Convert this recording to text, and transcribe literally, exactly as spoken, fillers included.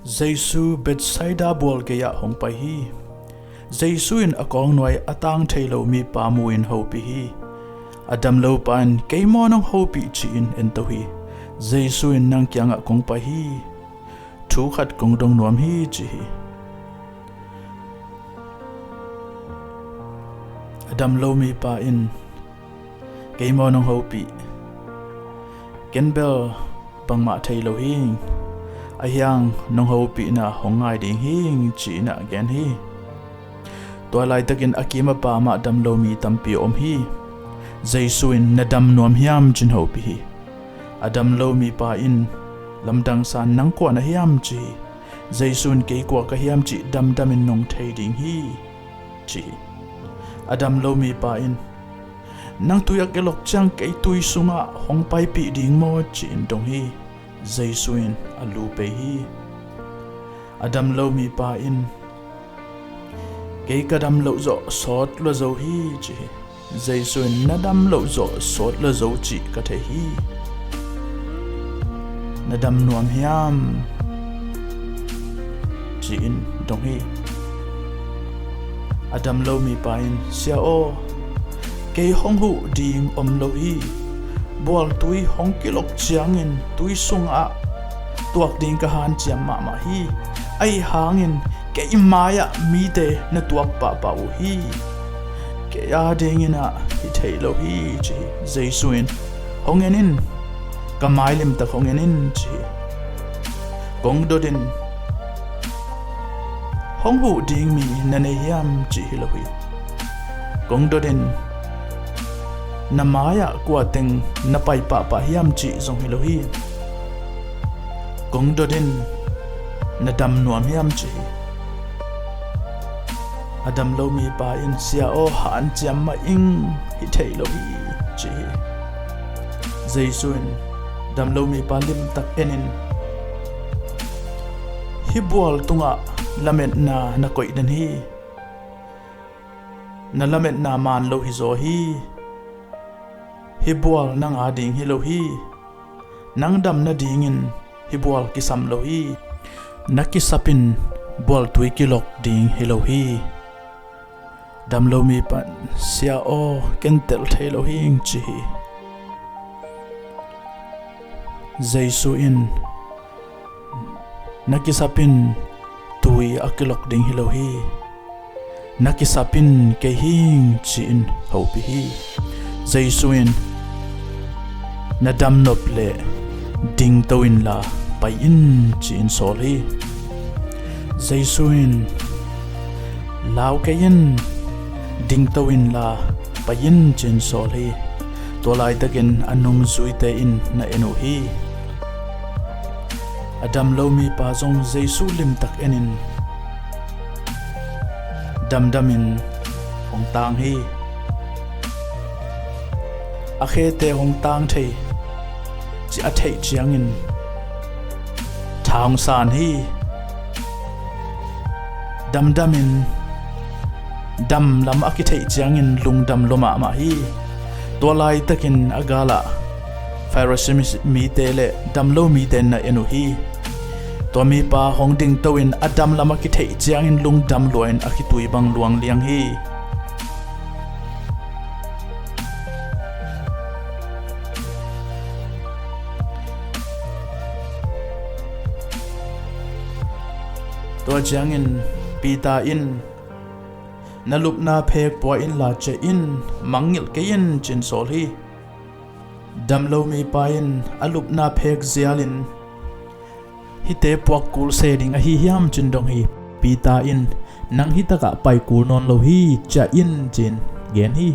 Jesu Bethsaida bual gei-ah hong pai hi. Jesu in a kawknuai a tang thei lo mipa mu-in hopih hi. A dam lopa in, "Kei maw nong hopih?" ci-in ento hi. Jesu in, "Nang kiangah kong pai hi. Thu khat kong dong nuam hi," ci hi. A dam lo mipa in, "Kei maw nong hopih? Ken bel bangmah thei lo hi. Ahi hang nong hopihna hong ngai ding hi," ci-in a gen hi. Tua laitakin a kim a pam ah dam lo mi tampi a om hi. Jesu in, "Na dam nuam hiam?" ci-in hopih hi. A dam lo mipa in lamdang sa-in, "Nang kua na hiam?" ci hi. Jesu in, "Kei kua ka hiam cih damdamin nong thei ding hi," ci hi. A dam lo mipa in, "Nang tui a kilok ciang kei tui sungah hong paipih ding maw?" ci-in dong hi. Jesu in a lu pei hi. A dam lo mipa in, "Kei ka dam loh zawh sawt lua zo hi," ci hi. Jesu in, "Na dam loh zawh sawt lua zo cih ka thei hi. Na dam nuam hiam?" ci-in dong hi. A dam lo mipa in, "Sia aw, kei hong huh ding om lo hi. Bualtui hong kilok ciangin tui sungah tuak ding ka hanciam mahmah hi. Ahi hangin kei mai-ah mite na tuak pahpah uh hi. Kei adingin ah hi thei lo hi," ci hi. Jesu in, "Hong en in, ka mai limtak hong en in," ci hi. "Kong dot in, hong huh ding mi na nei hiam?" cih hi lo hi. "Kong dot in, na mai-ah kua teng na pai pahpah hiam?" cih zong hi lo hi. "Kong dot in, na dam nuam hiam?" ci hi. A dam lo mipa in, "Sia aw, hanciam mah ing, hi thei lo hi," ci hi. Jesu in dam lo mipa limtak enin, "Hih bual tungah lametna na koih den hi. Na lametna man lo hi zaw hi. Hih bual nang ading hi lo hi. Nang dam nadingin hih bual kisam lo hi. Na kisap in bualtui kilok ding hi lo hi." Dam lo mipa in, "Sia aw, ken tel thei lo hi ing," ci hi. Jesu in, "Na kisap in tui a kilok ding hi lo hi. Na kisap in kei hi ing," ci-in hopih hi. Jesu in, "Na dam nop leh dingto inla pai in," ci-in sawl hi. Jesu in, "Lau kei in, dingto inla pai in," ci-in sawl hi. Tua laitakin a nungzuite in na en uh hi. A dam lo mipa zong Jesu limtak enin damdamin hong tang hi. A khete hong tang thei cih a theih ciangin tha hong san hi. Damdamin damlam a kitheih ciangin lungdam lua mahmah hi. Tua laitakin a galah Pharisee mite le damlo mite na en uh hi. Tua mipa hong dingto in a damlam a kitheih ciangin lungdam lua in a khitui bang luang liang hi. Tua ciangin Peter in, "Na lupna phek pua inla ciah in, mangngilh kei in," ci-in sawl hi. Damlo mipa in a lupna phek zialin, "Hihte puak kul se ding ahi hiam?" ci-in dong hi. Peter in, "Nang hitakah pai kul nawn lo hi, ciah in," ci-in gen hi.